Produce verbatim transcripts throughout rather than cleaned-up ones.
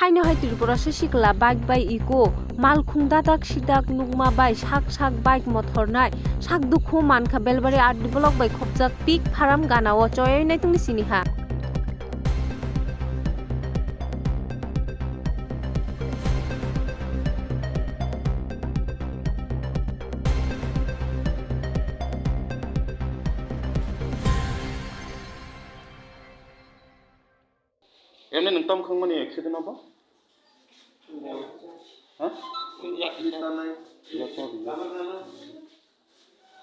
Haino hai Tripura Sasikla bike bai eco, malkhung dadak sidak nukma bai sak sak bike mothornai, sak dukhu mankha Belbari R D block bai khopjak pik pharam ganao choyoi naitungni siniha. Emni nwng tamo khangmani accident abo? Ha? Yaksa rwya.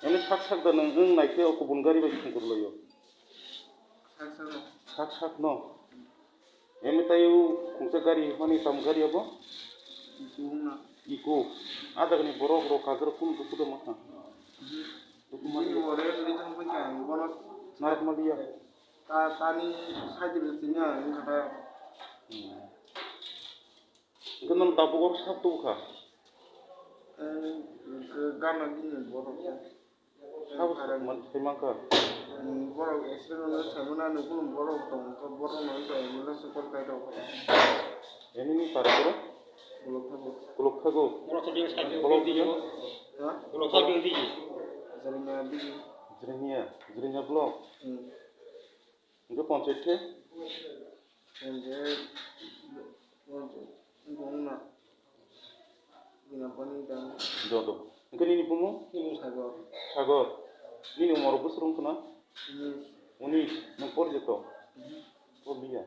Emni sak sak da nwng, nwng naikhe o kubun gari bai thwngkwrwlaio. Sak sak no. Sak sak no. Emni tai o khungsa gari hwnwi tamo gari abo? Eco wngna. Eco. A jagani borok rok kajra kunu dukhu da mankha. Dukhu mani. Bini bo rest ri thang pui kha, bono narwk maliya. Ta, tani side ri sini ang wngkha ta. Hmm. Hwnkhe nwng tabuk oro sak tubukha? Eh, gana bini borok. Sabo man-, sai mankha? Hmm, borok accident wngwi saimano, ani kunu borok tongkha, borokno wngkha ambulance call khairok. Emini para borok? Kuluk thago. Kuluk thago? Borok to bini side. Borok bini? Ha? Kuluk thago bini. Jrengya bini. Jrengya, Jrengya block? Hmm. Hingke ponchayat khe? Ponchayat, ponchayat, wngkha wngna. Bini boni dam. Joto. Hingke nini bumung? Bumung Sagor. Sagor. Nini umor bwswk wngkha na? Unis. Unis. Nwng porjito? Mhm. Porliya.